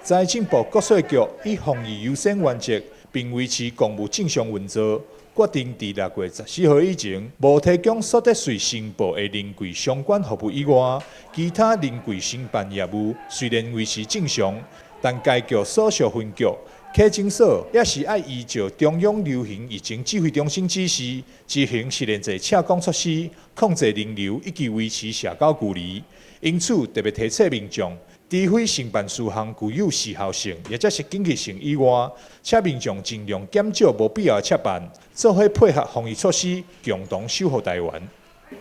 財政部國稅局以防疫優先原則，並維持公務正常運作，決定佇6月14號以前，無提供所得稅申報的臨櫃相關服務以外，其他臨櫃申辦業務雖然維持正常，但該局所屬分局、課徵所也是愛依照中央流行疫情指揮中心指示，執行實聯制車管措施，控制人流以及維持社交距離。因此，特別提醒民眾，除非申辦事項具有時效性，抑或是緊急性以外，請民眾盡量減少無必要的切辦，做伙配合防疫措施，共同守護台灣。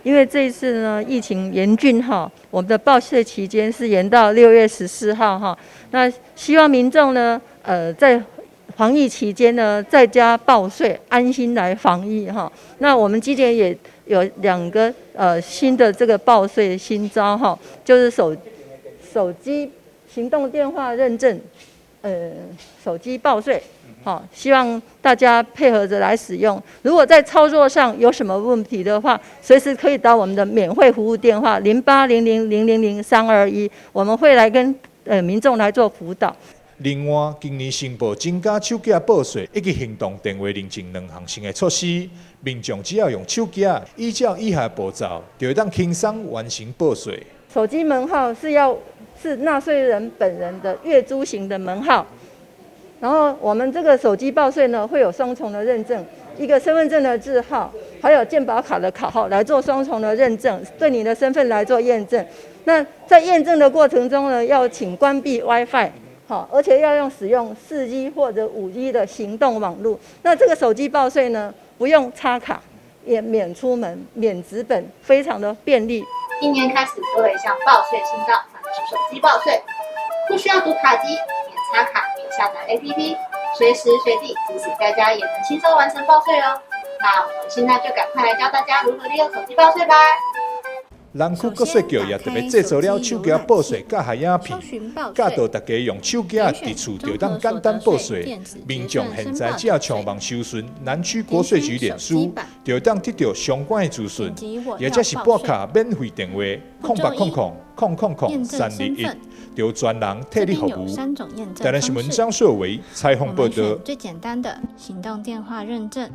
因為這一次呢，疫情嚴峻哈，我們的報稅期間是延到6月14號哈。那希望民眾呢，在防疫期間呢，在家報稅，安心來防疫哈。那我們今年也有兩個新的這個報稅新招哈，就是手機行動電話認證，手機報稅。好，希望大家配合着來使用。如果在操作上有什麼問題的話，隨時可以打我們的免費服務電話0800000321，我們會來跟民眾來做輔導。另外，今年宣布增加手機報稅以及行動電話認證兩項新的措施，民眾只要用手機，依照以下步驟，就會當輕鬆完成報稅。手機門號是要是納稅人本人的月租型的門號。然後我們這個手機報稅呢，會有雙重的認證，一個身份證的字號，還有健保卡的卡號來做雙重的認證，對你的身份來做驗證。那在驗證的過程中呢，要請關閉 WiFi，好，而且要用使用4G 或者5G 的行動網路。那這個手機報稅呢，不用插卡，也免出門，免紙本，非常的便利。今年開始多了一項報稅新招，那就是手機報稅，不需要讀卡機，免插卡，免下載 APP，隨時隨地，即使在家也能輕鬆完成報稅哦。那我們現在就趕快來教大家如何利用手機報稅吧。南區國稅局也特別製作了手機報稅教學影片，教導大家用手機佇厝就當簡單報稅。民眾現在只要上網搜尋南區國稅局臉書，就當得到相關的資訊，抑或是撥卡免費電話0800000321，就有專人替你服務。台南新聞張碩維採訪報導。最簡單的行動電話認證。